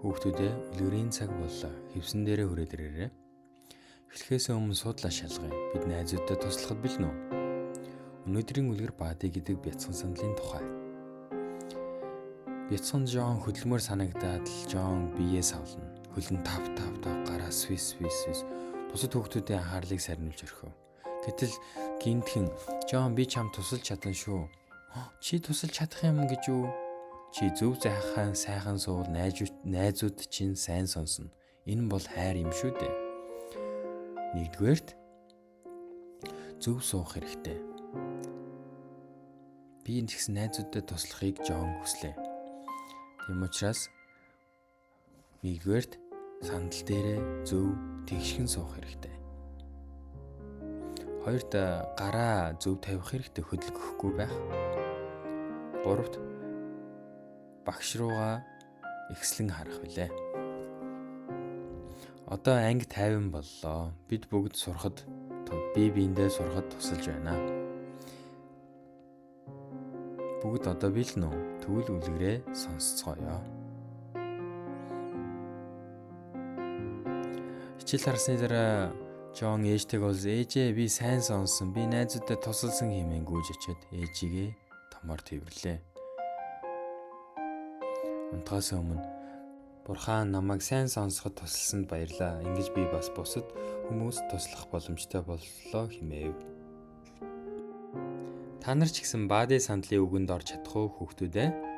Хүүхдүүдээ, үлгэрийн цаг боллоо. Хэвсэн дээрээ хүрээд ирээрэй. Эхлэхээс өмнө суудлаа шалгая. Бид найзуудтай туслахад бэлэн үү? Өнөөдрийн үлгэр Баади гэдэг бяцхан сандлын тухай. Бяцхан Жон хөдөлмөр санагдаад л Жон биеэ савлана. Хөлн тав тав тав, гараа свис свис свис, бусад хүүхдүүдийн анхаарлыг сарниулж орхив. Гэтэл гинтхэн "Жон, би чам тусалж чадна шүү." "Чи тусалж чадах юм гэж үү?" "Чи зөв зайхан сайхан суул, найзууд чинь сайн сонсно. Энэ бол хайр юм шүү дээ." Нэгдүгээрт, зөв суух хэрэгтэй. Би энэ тэгсэн найзуудад туслахыг Жон хүслээ. Тийм учраас нэгдүгээрт, сандал дээрээ зөв тэгшхэн суух хэрэгтэй. Хоёрт, гараа зөв тавих хэрэгтэй, хөдөлгөхгүй байх. Гуравт, багш руугаа ихслэн харах билээ. Одоо анги тайван боллоо. Бид бүгд сурахад, бие биендээ сурахад тусалж байна. Бүгд одоо бэлэн үү? Тэгвэл үлгэрээ сонсцгоё. Хичээл харсны дараа Жон ээжтэйг уулз, "Ээжээ, би сайн сонсон. Би найзуудад тусалсан" хэмээн гүйж очиод ээжигээ томоор тэвэрлээ. Унтахаас өмнө "Бурхан намайг сайн сонсоход тусалсанд баярлалаа. Ингэж би бас бусад хүмүүст туслах боломжтой боллоо" хэмээв. Та нар ч гэсэн Баади сандлын үгэнд орж чадах уу, хүүхдүүдээ?